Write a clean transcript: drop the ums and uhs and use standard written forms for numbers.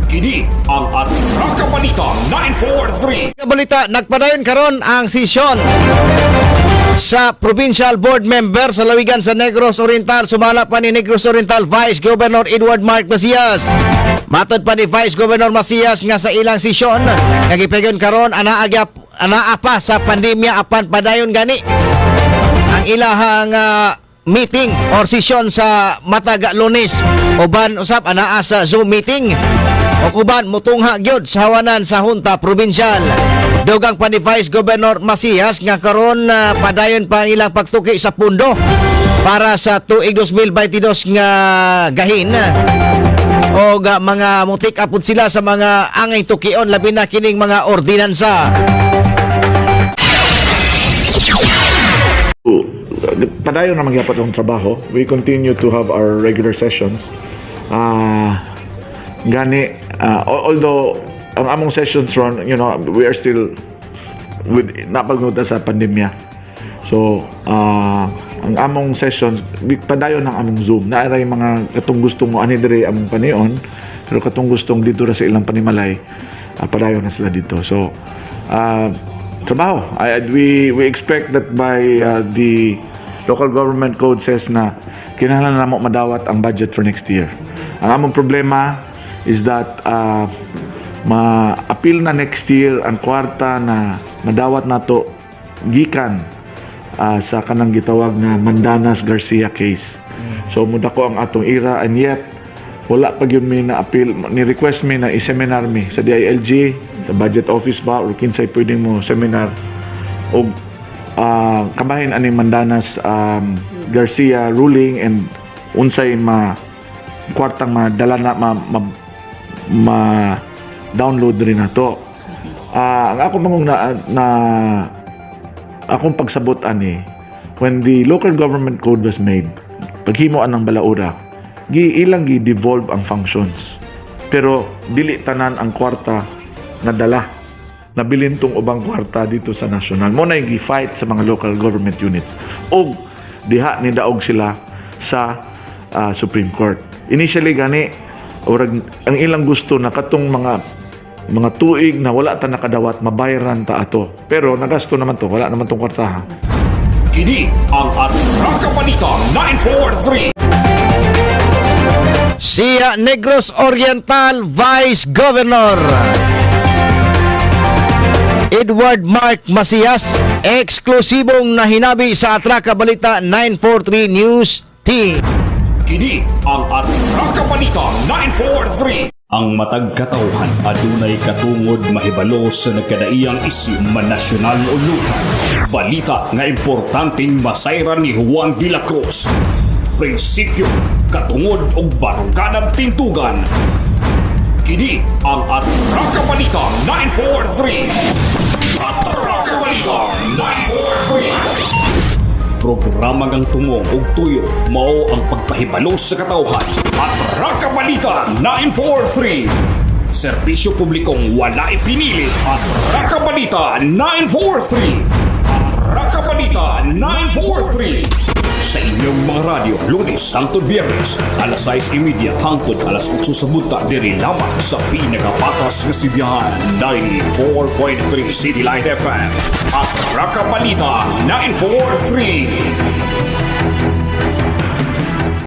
Kini ang Atraka Balita 943. Balita, nagpadayon karon ang sesyon sa Provincial Board Member sa lawigan sa Negros Oriental. Sumala pa ni Negros Oriental Vice Governor Edward Mark Macias. Matod pa ni Vice Governor Macias nga sa ilang sesyon nga gipegon karon, anaa anaa pa sa pandemya, apan padayon gani ang ilahang meeting or session sa matag Lunes. Uban usab anaa sa Zoom meeting ug uban mutungha gyud sa hawanan sa Junta Provincial. Dugang pa ni Vice Governor Macias nga karon padayon pa ang ilang pagtuki sa pundo para sa tuig 2022 nga gahin o mga mutik apod sila sa mga angay tukion, labi na kining mga ordinansa. Padayon na magyapon ang trabaho. We continue to have our regular sessions. Gani, although ang among sessions ron, we are still with napagnuta sa pandemya. So, ang among sessions, padayon ang among Zoom. Naa ray mga katong gustong mo ani diri among panion, pero katong gustong dito ra sa ilang panimalay, padayon na sila dito. So, trabaho. We expect that by the local government code says na kinahanglan na mo madawat ang budget for next year. Ang among problema is that ma-appeal na next year ang kwarta na madawat nato gikan sa kanang gitawag nga Mandanas Garcia case. So mudako ang atong ira and yet wala pa gyud mi na appeal. Ni request mi na i-seminar mi sa DILG, sa budget office ba, or kinsay pwede mo seminar og kabahin ani Mandanas Garcia ruling and unsay ma kwartang madala na ma download rin nato. Ang ako mangong na akong pagsabot ani, when the local government code was made, paghimo anang balaura, gi ilang gi devolve ang functions. Pero dili tanan ang kwarta nadala. Nabilin tong ubang kwarta dito sa national. Mo na yung gi-fight sa mga local government units. Og diha ni daog sila sa Supreme Court. Initially gani, urag ang ilang gusto na katong mga tuig na wala ta nakadawat, mabayaran ta ato. Pero nagasto naman to, wala naman tong kwarta ha. Kini ang Atraka Balita 943. Siya Negros Oriental Vice Governor Edward Mark Macias, eksklusibong nahinabi sa Atraka Balita 943 News Team. Kini ang Atraka Balita 943. Ang matag katawhan adunay katungod mahibalo sa nagkadaiyang isyu, man nasyonal o lokal. Balita nga importanteng masayran ni Juan de la Cruz. Prinsipyo, katungod ug baruganan tintugan. Kini ang Atraka Balita 943. Atraka Balita 943. Programa ngang tumong ug tuyo mao ang pagpahibalo sa katawhan. Atraka Balita 943. Serbisyo publikong walay pinili. Atraka Balita 943. Atraka Balita 943. Sa inyong mga radyo, Lunes hangtod Biyernes, alas 6:30 hangtod alas 8 sa buntag, diri lamang sa pinakapatas nga sibihan, 94.3 City Light FM. Atraka Balita 943.